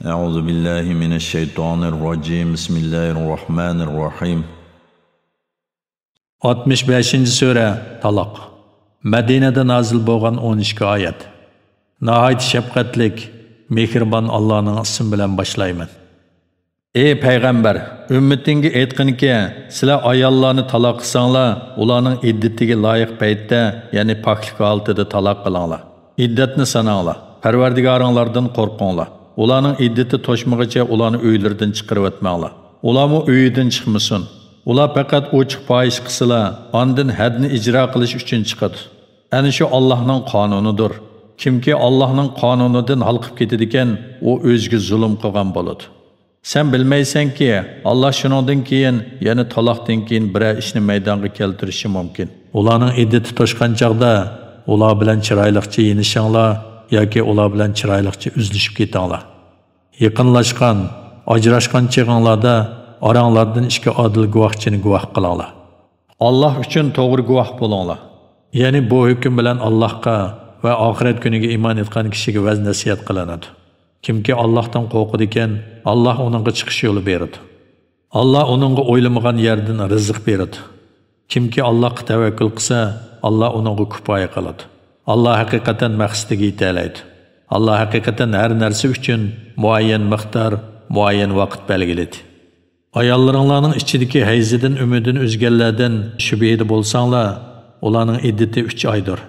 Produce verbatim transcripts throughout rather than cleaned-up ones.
أعوذ بالله من الشيطان الرجيم. بسم الله الرحمن الرحيم. ئاتمىش بەشىنچى سۈرە، تالاق. مەدىنىدە نازىل بولغان ئون ئىككى ئايەت. ناھايىتى شەپقەتلىك، مېھرىبان ئاللانىڭ ئىسمى بىلەن باشلايمەن. ئى پەيغەمبەر، ئۈممىتىڭگە ئېيتقىنكى، سىلەر ئاياللارنى تالاق قىلساڭلار، ئۇلارنىڭ ئىددىتىگە لايىق پەيتتە، يەنى پاكلىق ھالىتىدە تالاق قىلىڭلار. ئىددەتنى ساناڭلار. پەرۋەردىگارىڭلاردىن قورقۇڭلار. ئۇلارنىڭ ئىددىتى توشمىغىچە ئۇلارنى ئۆيلىرىدىن چىقىرىۋەتمەڭلار. ئۇلارمۇ ئۆيىدىن چىقمىسۇن. ئۇلار پەقەت ئوچۇق پاھىشە قىلسىلا، ئاندىن ھەدنى ئىجرا قىلىش ئۈچۈن چىقىدۇ. ئەنە شۇ ئاللاھنىڭ قانۇنىدۇر. كىمكى ئاللاھنىڭ قانۇنىدىن ھالقىپ كېتىدىكەن، ئۇ ئۆزىگە زۇلۇم قىلغان بولىدۇ. سەن بىلمەيسەنكى، ئاللاھ شۇنىڭدىن كېيىن، يەنى تالاقتىن كېيىن بىرەر ئىشنى مەيدانغا كەلتۈرۈشى مۇمكىن. ئۇلارنىڭ ئىددىتى توشقان چاغدا، ئۇلار بىلەن چىرايلىقچە يېنىشىڭلار ياكى ئۇلار بىلەن چىرايلىقچە ئۈزلۈشۈپ كېتىڭلار. يېقىنلاشقان، ئاجراشقان چېغىڭلاردا ئاراڭلاردىن ئىككى ئادىل گۇۋاھچىنى گۇۋاھ قىلىڭلار. ئاللاھ ئۈچۈن توغرا گۇۋاھ بولۇڭلار. يەنى بۇ ھۆكۈم بىلەن ئاللاھقا ۋە ئاخىرەت كۈنىگە ئىمان ئېيتقان كىشىگە ۋەز-نەسىھەت قىلىنىدۇ. كىمكى ئاللاھتىن قورقىدىكەن، ئاللاھ ئۇنىڭغا چىقىش يولى بېرىدۇ. ئاللاھ ئۇنىڭغا ئويلىمىغان يەردىن رىزىق بېرىدۇ. كىمكى ئاللاھقا تەۋەككۈل قىلسا، ئاللاھ ئۇنىڭغا كۇپايە قىلىدۇ. ئاللاھ ھەقىقەتەن مەقسىتىگە يېتەلەيدۇ. ئاللاھ ھەقىقەتەن ھەر نەرسە ئۈچۈن مۇئەييەن مىقدار، مۇئەييەن ۋاقىت بەلگىلىدى. ئاياللىرىڭلارنىڭ ئىچىدىكى ھەيزىدىن ئۈمىدىنى ئۈزگەنلەردىن شۈبھىدە بولساڭلار، ئۇلارنىڭ ئىددىتى ئۈچ ئايدۇر.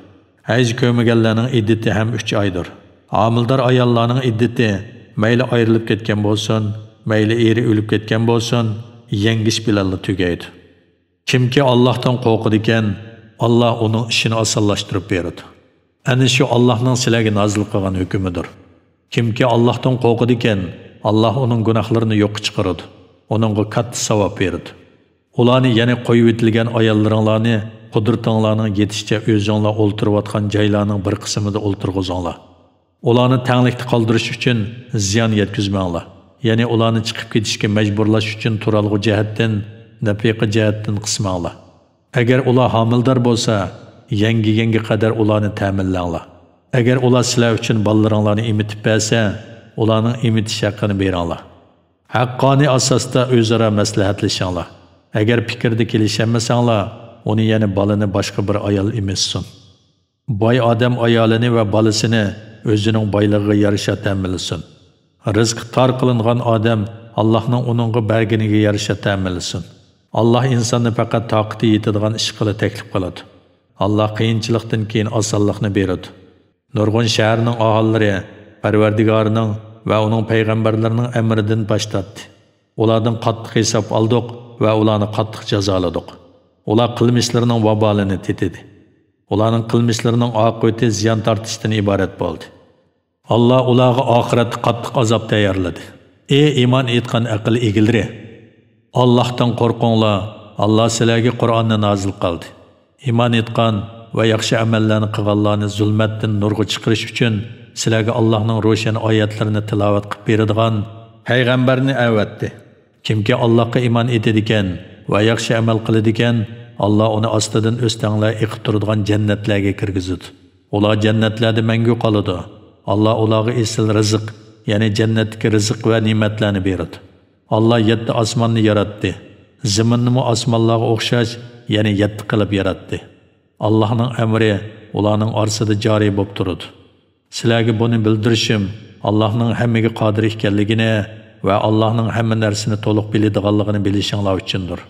ھەيز كۆرمىگەنلەرنىڭ ئىددىتى ھەم ئۈچ ئايدۇر. ھامىلىدار ئاياللارنىڭ ئىددىتى مەيلى ئايرىلىپ كەتكەن بولسۇن، مەيلى ئېرى ئۆلۈپ كەتكەن بولسۇن، يەڭگىش بىلەنلا تۈگەيدۇ. كىمكى ئاللاھتىن قورقىدىكەن، ئاللاھ ئۇنىڭ ئىشىنى ئاسانلاشتۇرۇپ بېرىدۇ. ئەنە شۇ ئاللاھنىڭ سىلەرگە نازىل قىلغان ھۆكمىدۇر. كىمكى ئاللاھتىن قورقىدىكەن، ئاللاھ ئۇنىڭ گۇناھلىرىنى يوققا چىقىرىدۇ، ئۇنىڭغا كاتتا ساۋاب بېرىدۇ. ئۇلارنى، يەنى قويۇۋېتىلگەن ئاياللىرىڭلارنى قۇدرىتىڭلارنىڭ يېتىشىچە ئۆزۈڭلار ئولتۇرۇۋاتقان جايلارنىڭ بىر قىسمىدا ئولتۇرغۇزۇڭلار. ئۇلارنى تەڭلىكتە قالدۇرۇش ئۈچۈن زىيان يەتكۈزمەڭلار. يەنى ئۇلارنى چىقىپ كېتىشكە مەجبۇرلاش ئۈچۈن تۇرالغۇ جەھەتتىن، نەپىقە جەھەتتىن قىسماڭلار. ئەگەر ئۇلار ھامىلىدار بولسا، يەڭگىگەنگە قەدەر ئۇلارنى تەمىنلەڭلار. ئەگەر ئۇلار سىلەر ئۈچۈن بالىلىرىڭلارنى ئېمىتىپ بەرسە، ئۇلارنىڭ ئېمىتىش ھەققىنى بېرىڭلار. ھەققانىي ئاساستا ئۆزئارا مەسلىھەتلىشىڭلار. ئەگەر پىكىردە كېلىشەلمىسەڭلار، ئۇنى، يەنى بالىنى باشقا بىر ئايال ئېمىتسۇن. باي ئادەم ئايالىنى ۋە بالىسىنى ئۆزىنىڭ بايلىقىغا يارىشا تەمىنلىسۇن. رىزقى تار قىلىنغان ئادەم ئاللاھنىڭ ئۇنىڭغا بەرگىنىگە يارىشا تەمىنلىسۇن. ئاللاھ ئىنساننى پەقەت تاقىتى يېتىدىغان ئىشقىلا تەكلىپ قىلىدۇ. ئاللاھ قىيىنچىلىقتىن كېيىن ئاسانلىقنى بېرىدۇ. نۇرغۇن شەھەرنىڭ ئاھالىلىرى پەرۋەردىگارىنىڭ ۋە ئۇنىڭ پەيغەمبەرلىرىنىڭ ئەمرىدىن باش تارتتى. ئۇلاردىن قاتتىق ھېساب ئالدۇق ۋە ئۇلارنى قاتتىق جازالىدۇق. ئۇلار قىلمىشلىرىنىڭ ۋابالىنى تېتىدى. ئۇلارنىڭ قىلمىشلىرىنىڭ ئاقىۋىتى زىيان تارتىشتىن ئىبارەت بولدى. ئاللاھ ئۇلارغا ئاخىرەتتە قاتتىق ئازاب تەييارلىدى. ئى ئىمان ئېيتقان ئەقىل ئىگىلىرى! ئاللاھتىن قورقۇڭلار، ئاللاھ سىلەرگە قۇرئاننى نازىل قىلدى. ئىمان ئېيتقان ۋە ياخشى ئەمەللەرنى قىلغانلارنى زۇلمەتتىن نۇرغا چىقىرىش ئۈچۈن سىلەرگە ئاللاھنىڭ روشەن ئايەتلىرىنى تىلاۋەت قىلىپ بېرىدىغان پەيغەمبەرنى ئەۋەتتى. كىمكى ئاللاھقا ئىمان ئېيتىدىكەن ۋە ياخشى ئەمەل قىلىدىكەن، ئاللاھ ئۇنى ئاستىدىن ئۆستەڭلەر ئېقىپ تۇرىدىغان جەننەتلەرگە كىرگۈزىدۇ. ئۇلار جەننەتلەردە مەڭگۈ قالىدۇ. ئاللاھ ئۇلارغا ئېسىل رىزىق، يەنى جەننەتتىكى رىزىق ۋە نېمەتلەرنى بېرىدۇ. ئاللاھ يەتتە ئاسماننى ياراتتى. زېمىننىمۇ ئاسمانلارغا ئوخشاش، يەنى يەتتە قىلىپ ياراتتى. ئاللاھنىڭ ئەمرى ئۇلارنىڭ ئارىسىدا جارى بولۇپ تۇرىدۇ. سىلەرگە بۇنى بىلدۈرۈشۈم، ئاللاھنىڭ ھەممىگە قادىر ئىكەنلىكىنى ۋە ئاللاھنىڭ ھەممە نەرسىنى تولۇق بىلىدىغانلىقىنى بىلىشىڭلار ئۈچۈندۇر.